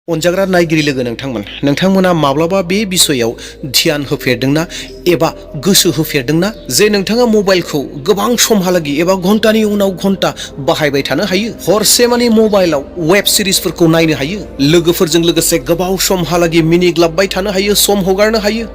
अनजाग्रा नायगिरि लोगो नोंथांमोना माब्लाबा बे बिसयाव ध्यान होफेरदोंना एबा गोसो होफेरदोंना जे नोंथाङा मबाइलखौ गोबां समहालागै एबा घन्टानि उनाव घन्टा बाहायबाय थानो हायो, हरसे माने मबाइलाव वेब सिरिजफोरखौ नायनो हायो, लोगोफोरजों लोगोसे गोबाव समहालागै मिनिग्लाबबाय थानो हायो, सम हगारनो हायो,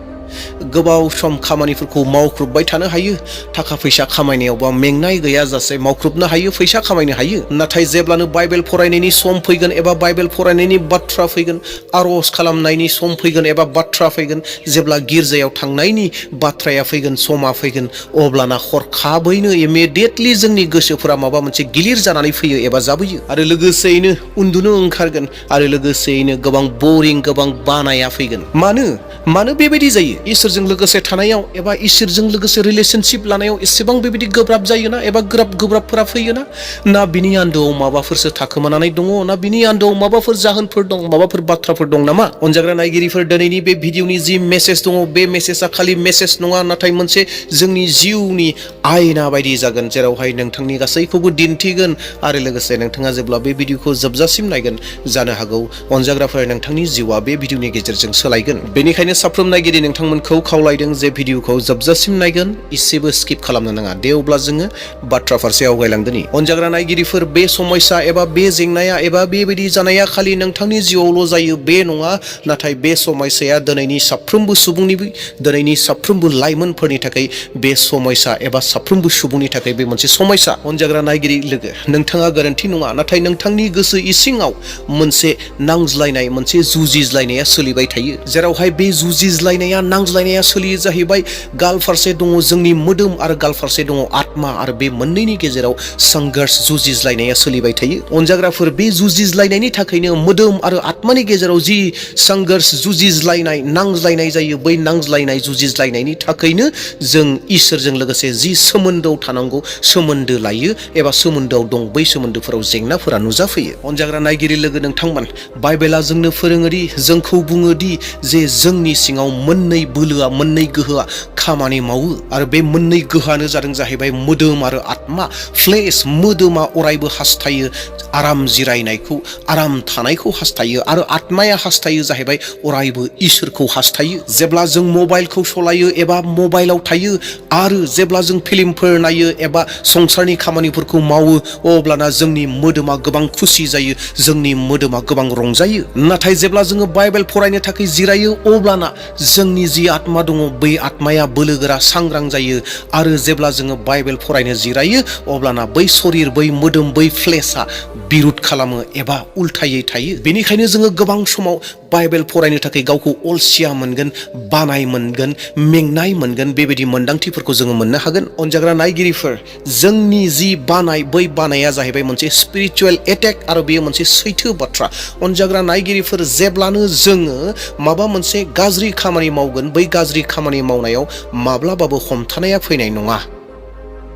गोबाव सम खामानिफोरखौ मावख्रुबबाय थानो हायो, थाखा फैसा खामायनायावबा मेंनाय गैयाजासे मावख्रुबनो हायो, फैसा खामायनो हायो। नाथाय जेब्लानो बाइबेल फरायनायनि सम फैगोन एबा बाइबेल फरायनायनि बाथ्रा फैगोन, आरज खालामनायनि सम फैगोन एबा बाथ्रा फैगोन, जेब्ला गिर्जायाव थांनायनि बाथ्राया फैगोन, समा फैगोन, अब्लाना हरखाबैनो इमिडियेटलि जोंनि गोसोफोरा माबा मोनसे गिलिर जानानै फैयो एबा जाबोयो आरो लोगोसेयैनो उन्दुनो ओंखारगोन आरो लोगोसेयैनो गोबां बरिं, गोबां बानाया फैगोन। मानो बेबायदि जायो? इसोरजों लोगोसे थानायाव एबा इसोरजों लोगोसे रिलेशनशिप लानायाव एसेबां बेबायदि गोब्राब जायोना एबा गोब्राबफोरा फैयोना? ना बिनि आन्दोआव माबाफोरसो थाखोमानानै दङ, ना बिनि आन्दोआव माबाफोर जाहोनफोर दं, माबाफोर बाथ्राफोर दं नामा? अनजाग्रा नायगिरिफोर, दिनैनि बे भिडिअनि जि मेसेज दङ, बे मेसेजआ खालि मेसेज नङा, नाथाय मोनसे जोंनि जिउनि आयना बायदि जागोन, जेरावहाय नोंथांनि गासैखौबो दिन्थिगोन आरो लोगोसे नोंथाङा जेब्ला बे भिडिअखौ जोबजासिम नायगोन, जानो हागौ अनजाग्राफोर नोंथांनि जिउआ बे भिडिअनि गेजेरजों सोलायगोन। बेनिखायनो साफ्रोम नायगिरि नोंथांमोनखौ खावलायदों जे भिडिअखौ जोबजासिम नायगोन, इसेबो स्किप खालामनो नाङा। दे अब्ला जोङो बाथ्रा फारसे आवगायलांदोनि। अनजाग्रा नायगिरिफोर, बे समस्या एबा बे जेंनाया एबा बेबायदि जानाया खालि नोंथांनि जिउआवल' जायो बे नङा, नाथाय बे समस्याया दिनैनि साफ्रोमबो सुबुंनि, दिनैनि साफ्रोमबो लाइमोनफोरनि थाखाय बे समस्या एबा साफ्रोमबो सुबुंनि थाखाय बे मोनसे समस्या। अनजाग्रा नायगिरि लोगो, नोंथाङा गोरोन्थि नङा, नाथाय नोंथांनि गोसो इसिङाव मोनसे नांज्लायनाय, मोनसे जुजिज्लायनाया सोलिबाय थायो, जेरावहाय बे जुजिज्लायनाया, नांज्लायनाया सोलियो जाहैबाय गाल फारसे दङ जोंनि मोदोम आरो गाल फारसे दङ आत्मा, आरो बे मोननैनि गेजेराव संघर्ष, जुजिज्लायनाया सोलिबाय थायो। अनजाग्राफोर, बे जुजिज्लायनायनि थाखायनो मोदोम आरो आत्मानि गेजेराव जि संघर्ष, जुजिज्लायनाय, नांज्लायनाय जायो, बै नांज्लायनाय, जुजिज्लायनायनि थाखायनो जों इसोरजों लोगोसे जि सोमोन्दोआव थानांगौ, सोमोन्दो लायो एबा सोमोन्दोआव दं, बै सोमोन्दोफोराव जेंनाफोरा नुजाफैयो। अनजाग्रा नायगिरि लोगो नोंथांमोन, बाइबेला जोंनो फोरोङोदि, जोंखौ बुङोदि जे जोंनि सिङाव मोननै बोलोआ, मोननै गोहोआ खामानि मावो आरो बे मोननै गोहोआनो जाहैबाय मोदोम आरो आत्मा। फ्लेश, मोदोमा अरायबो हास्थायो आराम जिरायनायखौ, आराम थानायखौ हास्थायो, आरो आत्माया हास्थायो जाहैबाय अरायबो इसोरखौ हास्थायो। जेब्ला जों मबाइलखौ सलायो एबा मबाइलाव थायो आरो जेब्ला जों फिल्मफोर नायो एबा संसारनि खामानिफोरखौ मावो, अब्लाना जोंनि मोदोमा गोबां खुसि जायो, जोंनि मोदोमा गोबां रंजायो। नाथाय जेब्ला जोङो बाइबेल फरायनो थाखाय जिरायो, अब्लाना जोंनि जि आत्मा दङ, बै आत्माया बोलोगोरा, सांग्रां जायो, आरो जेब्ला जोङो बाइबेल फरायनो जिरायो, अब्लाना बै शरीर, बै मोदोम, बै फ्लेशआ बिरुद खालामो एबा उल्थायै थायो। बेनिखायनो जोङो गोबां समाव बाइबेल फरायनो थाखाय गावखौ अलसिया मोनगोन, बानाय मोनगोन, मेंनाय मोनगोन, बेबायदि मोन्दांथिफोरखौ जोङो मोननो हागोन। अनजाग्रा नायगिरिफोर, जोंनि जि बानाय, बै बानाया जाहैबाय मोनसे स्पिरिचुवेल एटेक, आरो बेयो मोनसे सैथो बाथ्रा। अनजाग्रा नायगिरिफोर, जेब्लानो जोङो माबा मोनसे गाज्रि खामानि मावगोन, बै गाज्रि खामानि मावनायाव माब्लाबाबो हमथानाया फैनाय नङा।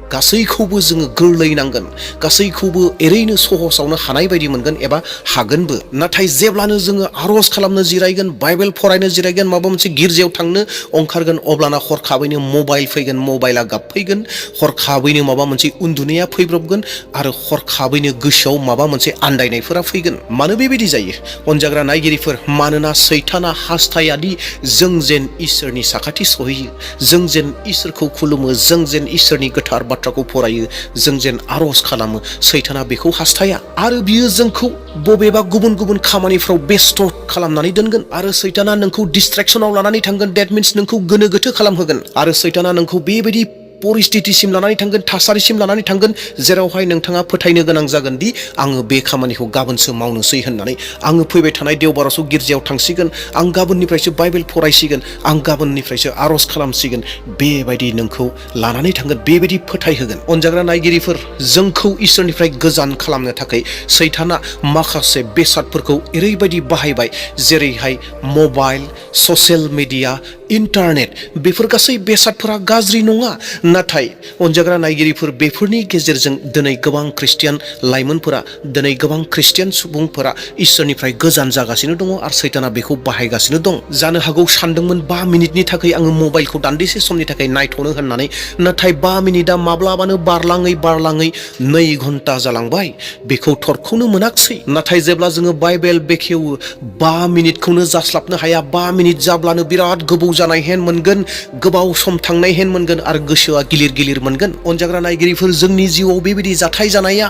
गासैखौबो जोङो गोरलै नांगोन, गासैखौबो एरैनो सहसावनो हानाय बायदि मोनगोन एबा हागोनबो। नाथाय जेब्लानो जोङो आरज खालामनो जिरायगोन, बाइबेल फरायनो जिरायगोन, माबा मोनसे गिर्जायाव थांनो ओंखारगोन, अब्लाना हरखाबैनो मबाइल फैगोन, मबाइला गाबफैगोन, हरखाबैनो माबा मोनसे उन्दुनाया फैब्रबगोन, आरो हरखाबैनो गोसोआव माबा मोनसे आन्दायनायफोरा फैगोन। मानो बेबायदि जायो? अनजाग्रा नायगिरिफोर, मानोना सैताना हास्थायादि जों जेन इसोरनि साखाथि सहैयो, जों जेन इसोरखौ खुलुमो, जों जेन इसोरनि गोथार बाथ्राखौ फरायो, जों जेन आरज खालामो, सैताना बेखौ हास्थाया, आरो बियो जोंखौ बबेबा गुबुन गुबुन खामानिफ्राव बेस्थ खालामनानै दोनगोन, आरो सैताना नोंखौ डिस्ट्रेक्सनाव लानानै थांगोन। डेट मिन्स नोंखौ गोनो गोथो खालामहोगोन, आरो सैताना नोंखौ बेबायदि परिस्थितिसिम लानानै थांगोन, थासारिसिम लानानै थांगोन, जेरावहाय नोंथाङा फोथायनो गोनां जागोन दि आङो बे खामानिखौ गाबोनसो मावनोसै होननानै, आङो फैबाय थानाय देवबारावसो गिर्जायाव थांसिगोन, आं गाबोननिफ्रायसो बाइबेल फरायसिगोन, आं गाबोननिफ्रायसो आरज खालामसिगोन, बेबायदि नोंखौ लानानै थांगोन, बेबायदि फोथायहोगोन। अनजाग्रा नायगिरिफोर, जोंखौ इसोरनिफ्राय गोजान खालामनो थाखाय सैताना माखासे बेसादफोरखौ ओरैबायदि बाहायबाय, जेरैहाय मबाइल, ससियेल मिडिया, इन्टारनेट बेफोर गासै बेसादफोरा गाज्रि नङा, नाथाय अनजाग्रा नायगिरिफोर बेफोरनि गेजेरजों दिनै गोबां ख्रिस्टियान लाइमोनफोरा, दिनै गोबां ख्रिस्टियान सुबुंफोरा इसोरनिफ्राय गोजान जागासिनो दङ आरो सैताना बेखौ बाहायगासिनो दं। जानो हागौ सानदोंमोन 5 मिनिटनि थाखाय आङो मबाइलखौ दान्दिसे समनि थाखाय नायथ'नो होननानै, नाथाय 5 मिनिटआ माब्लाबानो बारलाङै 2 घन्टा जालांबाय, बेखौ थरखौनो मोनाखसै। नाथाय जेब्ला जोङो बाइबेल बेखेवो 5 मिनिटखौनो जास्लाबनो हाया, 5 मिनिट जाब्लानो बिराद गोबाव जानाय हेन मोनगोन, गोबाव सम थांनाय हेन मोनगोन आरो गोसोआ गिलिर गिलिर मोनगोन। अनजाग्रा नायगिरिफोर, जोंनि जिउआव बेबायदि जाथाय जानाया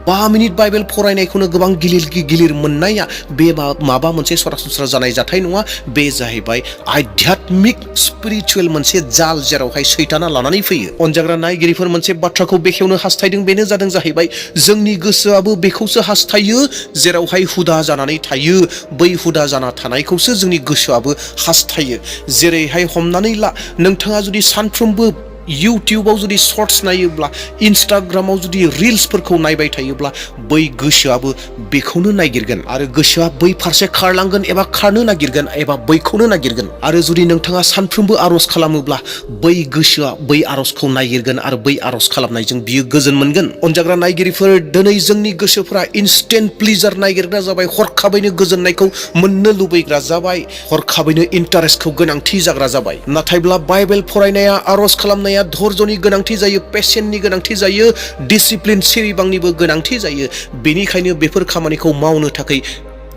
5 मिनिट बाइबेल फरायनायखौनो गोबां गिलिर मोननाया बे माबा मोनसे सरासनस्रा जानाय जाथाय नङा। बे जाहैबाय आध्यात्मिक स्पिरिचुवेल मोनसे जाल, जेरावहाय सैताना लानानै फैयो। अनजाग्रा नायगिरिफोर, मोनसे बाथ्राखौ बेखेवनो हास्थायदों, बेनो जादों जाहैबाय जोंनि गोसोआबो बेखौसो हास्थायो जेरावहाय हुदा जानानै थायो। बै हुदा जाना थानायखौसो जोंनि गोसोआबो हास्थायो। जेरैहाय हमनानै ला, नोंथाङा जुदि सानफ्रोमबो इउटिउबाव जुदि शर्ट्स नायोब्ला, इन्स्टाग्रामाव जुदि रिल्सफोरखौ नायबाय थायोब्ला, बै गोसोआबो बेखौनो नागिरगोन आरो गोसोआ बै फारसे खारलांगोन एबा खारनो नागिरगोन एबा बैखौनो नागिरगोन। आरो जुदि नोंथाङा सानफ्रोमबो आर'ज खालामोब्ला, बै गोसोआ बै आर'जखौ नागिरगोन आरो बै आर'ज खालामनायजों बियो गोजोन मोनगोन। अनजाग्रा नायगिरिफोर, दिनै जोंनि गोसोफोरा इन्स्टेन्ट प्लिजार नागिरग्रा जाबाय, हरखाबैनो गोजोननायखौ मोननो लुबैग्रा जाबाय, हरखाबैनो इन्टारेस्टखौ गोनांथि जाग्रा जाबाय। नाथायब्ला बाइबेल फरायनाया, आर'ज खालामनाया धैर्यनि गोनांथि जायो, पेशेन्टनि गोनांथि जायो, डिसिप्लिन सिरिबांनिबो गोनांथि जायो। बेनिखायनो बेफोर खामानिखौ मावनो थाखाय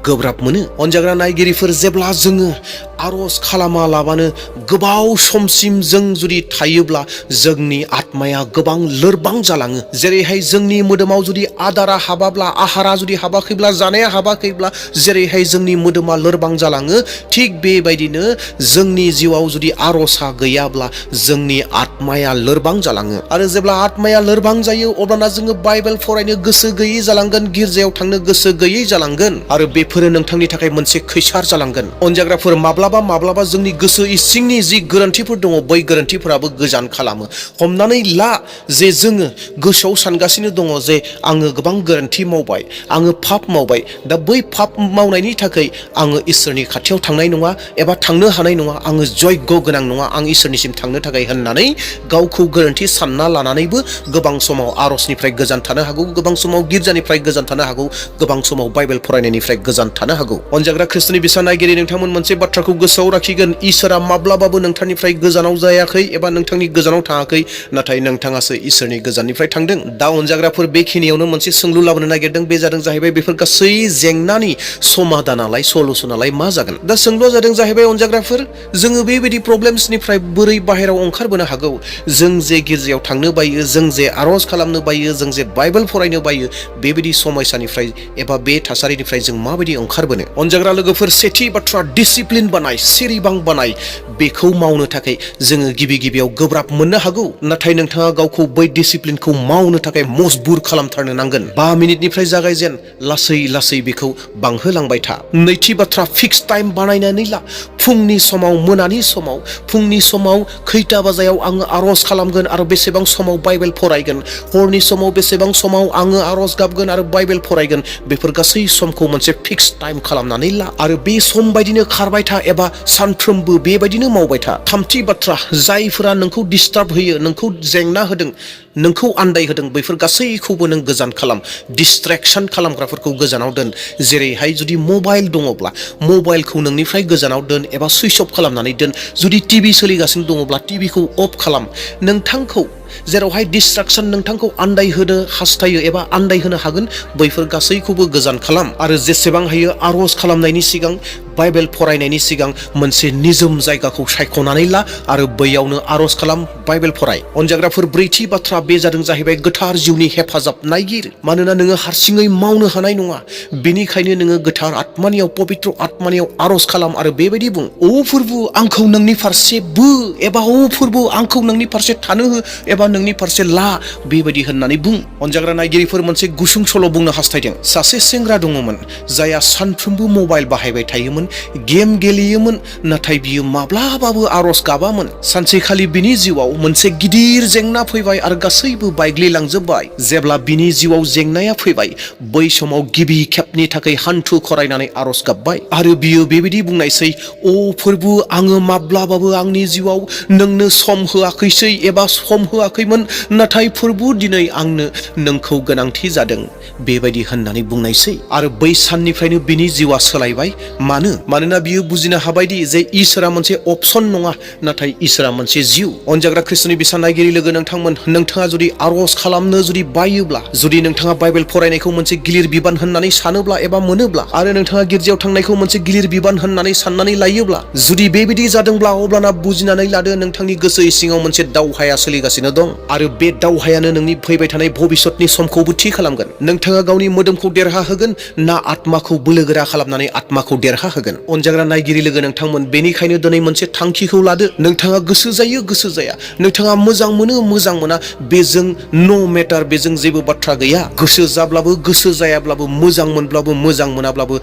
गोब्राब मोनो। अनजाग्रा नायगिरिफोर, जेब्ला जोङो आर'ज खालामालाबानो गोबाव समसिम जों जुदि थायोब्ला जोंनि आत्माया गोबां लोरबां जालाङो। जेरैहाय जोंनि मोदोमाव जुदि आदारा हाबाब्ला, आहारा जुदि हाबाखैब्ला, जानाया हाबाखैब्ला जेरैहाय जोंनि मोदोमा लोरबां जालाङो, थिग बेबायदिनो जोंनि जिउआव जुदि आर'जआ गैयाब्ला जोंनि आत्माया लोरबां जालाङो। आरो जेब्ला आत्माया लोरबां जायो, अब्लाना जोङो बाइबेल फरायनो गोसो गैयै जालांगोन, गिर्जायाव थांनो गोसो गैयै जालांगोन आरो बेफोरो नोंथांनि थाखाय मोनसे खैसार जालांगोन। अनजाग्राफोर, माब्लाबा जोंनि गोसो इसिंनि जि गोरोन्थिफोर दङ, बै गोरोन्थिफोराबो गोजान खालामो। हमनानै ला जे जोङो गोसोआव सानगासिनो दङ जे आङो गोबां गोरोन्थि मावबाय, आङो पाप मावबाय, दा बै पाप मावनायनि थाखाय आङो इसोरनि खाथियाव थांनाय नङा एबा थांनो हानाय नङा, आङो जग्य गोनां नङा, आं इसोरनिसिम थांनो थाखाय होननानै गावखौ गोरोन्थि सानना लानानैबो गोबां समाव आर'जनिफ्राय गोजान थानो हागौ, गोबां समाव गिर्जानिफ्राय गोजान थानो हागौ, गोबां समाव बाइबेल फरायनायनिफ्राय गोजान थानो हागौ। अनजाग्रा ख्रिस्ट'नि बिसा नायगिरि, नोंथांमोन मोनसे बाथ्राखौ गोसोआव लाखिगोन, इसोरा माब्लाबाबो नोंथांनिफ्राय गोजानाव जायाखै एबा नोंथांनि गोजानाव थाङाखै, नाथाय नोंथाङासो इसोरनि गोजाननिफ्राय थांदों। दा अनजाग्राफोर, बेखिनियावनो मोनसे सोंलु लाबोनो नागिरदों, बे जादों जाहैबाय बेफोर गासै जेंनानि समाधानालाय, सलुसनालाय मा जागोन? दा सोंलुआ जादों जाहैबाय अनजाग्राफोर, जोङो बेबायदि प्रब्लेम्सनिफ्राय बोरै बाहेरायाव ओंखारबोनो हागौ? जों जे गिर्जायाव थांनो बायो, जों जे आर'ज खालामनो बायो, जों जे बाइबेल फरायनो बायो, बेबायदि समयसानिफ्राय एबा बे थासारिनिफ्राय जों माबायदि ओंखारबोनो? अनजाग्रा लोगोफोर, सेथि बाथ्रा, डिसिप्लिन बानाय, सिरिबां बानाय। बेखौ मावनो थाखाय जोङो गिबियाव गोब्राब मोननो हागौ, नाथाय नोंथाङा गावखौ बै डिसिप्लिनखौ मावनो थाखाय मजबुर खालामथारनो नांगोन। 5 मिनिटनिफ्राय जागायजेन, लासै बेखौ बांहोलांबाय था। नैथि बाथ्रा, फिक्स टाइम बानायनानै ला। फुंनि समाव, मोनानि समाव, फुंनि समाव खैथा बाजायाव आङो आर'ज खालामगोन आरो बेसेबां समाव बाइबेल फरायगोन, हरनि समाव बेसेबां समाव आङो आर'ज गाबगोन आरो बाइबेल फरायगोन, बेफोर गासै समखौ मोनसे फिक्स टाइम खालामनानै ला आरो बे सम बायदिनो खारबाय था एबा सानफ्रोमबो बेबायदिनो मावबाय था। थामथि बाथ्रा, जायफोरा नोंखौ डिस्टार्ब होयो, नोंखौ जेंना होदों, नोंखौ आन्दाय होदों, बैफोर गासैखौबो नों गोजान खालाम। डिस्ट्रेक्शन खालामग्राफोरखौ गोजानाव दोन। जेरैहाय जुदि मबाइल दङब्ला मबाइलखौ नोंनिफ्राय गोजानाव दोन एबा सुइच अफ खालामनानै दोन। जुदि टिभि सोलिगासिनो दङब्ला टिभिखौ अफ खालाम। नोंथांखौ जेरावहाय डिस्ट्राक्शन, नोंथांखौ आन्दायहोनो हास्थायो एबा आन्दायहोनो हागोन, बैफोर गासैखौबो गोजान खालाम। आरो जेसेबां हायो आर'ज खालामनायनि सिगां, बाइबेल फरायनायनि सिगां मोनसे निजोम जायगाखौ सायख'नानै ला आरो बैयावनो आर'ज खालाम, बाइबेल फराय। अनजाग्राफोर, ब्रैथि बाथ्रा, बे जादों जाहैबाय गोथार जिउनि हेफाजाब नागिर। मानोना नोङो हारसिङै मावनो हानाय नङा, बेनिखायनो नोङो गोथार आत्मानियाव, पबित्र आत्मानियाव आर'ज खालाम आरो बेबायदि बुं, ओ फोरबु, आंखौ नोंनि फारसे बो, एबा ओ फोरबु, आंखौ नोंनि फारसे थानो हो एबा नोंनि फारसे ला, बेबायदि होननानै बुं। अनजाग्रा नायगिरिफोर, मोनसे गुसुं सल' बुंनो हास्थायदों। सासे सेंग्रा दङमोन जायहा सानफ्रोमबो मबाइल बाहायबाय थायोमोन, गेम गेलेयोमोन, नाथाय बियो माब्लाबाबो आर'ज गाबामोन। सानसेखालि बिनि जिउआव मोनसे गिदिर जेंना फैबाय आरो गासैबो बायग्लिलांजोबबाय। जेब्ला बिनि जिउआव जेंनाया फैबाय बै समाव गिबि खेबनि थाखाय हान्थु खरायनानै आरज गाबबाय आरो बियो बेबायदि बुंनायसै, अ फोरबु, आङो माब्लाबाबो आंनि जिउआव नोंनो सम होआखैसै एबा सम होआखैमोन, नाथाय फोरबु दिनै आंनो नोंखौ गोनांथि जादों, बेबायदि होननानै बुंनायसै। आरो बै साननिफ्रायनो बिनि जिउआ सोलायबाय। मानोना बियो बुजिनो हाबायदि जे इसोरा मोनसे अपसन नङा, नाथाय इसोरा मोनसे जिउ। अनजाग्रा ख्रिस्ट'नि बिसान नायगिरि लोगो नोंथांमोन, नोंथाङा जुदि आरज खालामनो जुदि बायोब्ला, जुदि नोंथाङा बाइबेल फरायनायखौ मोनसे गिलिर बिबान होननानै सानोब्ला एबा मोनोब्ला, आरो नोंथाङा गिर्जायाव थांनायखौ मोनसे गिलिर बिबान होननानै साननानै लायोब्ला, जुदि बेबायदि जादोंब्ला, अब्लाना बुजिनानै लादो नोंथांनि गोसो सिङाव मोनसे दावहाया सोलिगासिनो दं आरो बे दावहायानो नोंनि फैबाय थानाय भबिष्यतनि समखौबो थि खालामगोन। नोंथाङा गावनि मोदोमखौ देरहाहोगोन ना आत्माखौ बोलोगोरा खालामनानै आत्माखौ देरहाहोगोन। अनजाग्रा नायगिरि लोगो नोंथांमोन, बेनिखायनो दिनै मोनसे थांखिखौ लादो। नोंथाङा गोसो जायो गोसो जाया, नोंथाङा मोजां मोनो मोजां मोना, बेजों नो मेटार, बेजों जेबो बाथ्रा गैया। गोसो जाब्लाबो गोसो जायाब्लाबो, मोजां मोनब्लाबो मोजां मोनाब्लाबो,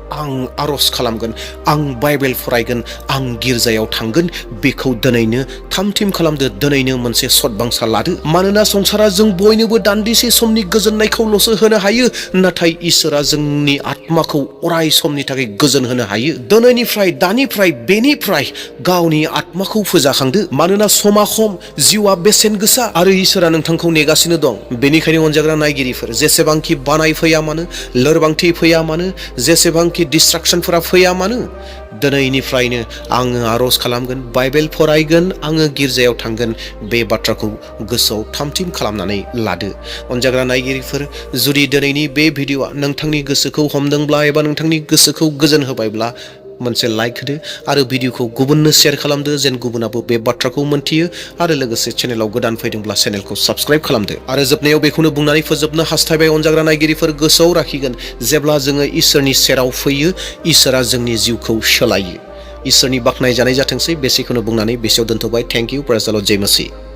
आं आरज खालामगोन, आं बाइबेल फरायगोन, आं गिर्जायाव थांगोन, बेखौ दिनैनो थाम-थिम खालामदो। दिनैनो मोनसे सदबांसा लादो। मानोना संसारा जों बयनोबो दान्दिसे समनि गोजोननायखौल'सो होनो हायो, नाथाय इसोरा जोंनि आत्माखौ अराय समनि थाखाय गोजोन होनो हायो। दिनैनिफ्राय, दानिफ्राय, बेनिफ्राय गावनि आत्माखौ फोजाखांदो। मानोना समा खम, जिउआ बेसेन गोसा आरो इसोरा नोंथांखौ नेगासिनो दं। बेनिखायनो अनजाग्रा नायगिरिफोर, जेसेबांखि बानाय फैया मानो, लोरबांथि फैया मानो, जेसेबांखि डिस्ट्राक्सनफोरा फैया मानो, दिनैनिफ्रायनो आङो आरज खालामगोन, बाइबेल फरायगोन, आङो गिर्जायाव थांगोन, बे बाथ्राखौ गोसोआव थाम-थिम खालामनानै लादो। अनजाग्रा नायगिरिफोर, जुदि दिनैनि बे भिडिअ'आ नोंथांनि गोसोखौ हमदोंब्ला एबा नोंथांनि गोसोखौ गोजोन होबायब्ला मोनसे लाइक होदो आरो भिडिअ'खौ गुबुननो शेयार खालामदो, जेन गुबुनाबो बे बाथ्राखौ मोनथियो आरो लोगोसे चेनेलाव गोदान फैदोंब्ला चेनेलखौ साबस्क्राइब खालामदो। आरो जोबनायाव बेखौनो बुंनानै फोजोबनो हास्थायबाय, अनजाग्रा नायगिरिफोर, गोसोआव लाखिगोन, जेब्ला जोङो इसोरनि सेराव फैयो, इसोरा जोंनि जिउखौ सोलायो। इसोरनि बाख्नाय जानाय जाथोंसै। बेसेखौनो बुंनानै बेसेयाव दोनथ'बाय। थेंक इउ, प्रेज द लर्ड, जय मसीह।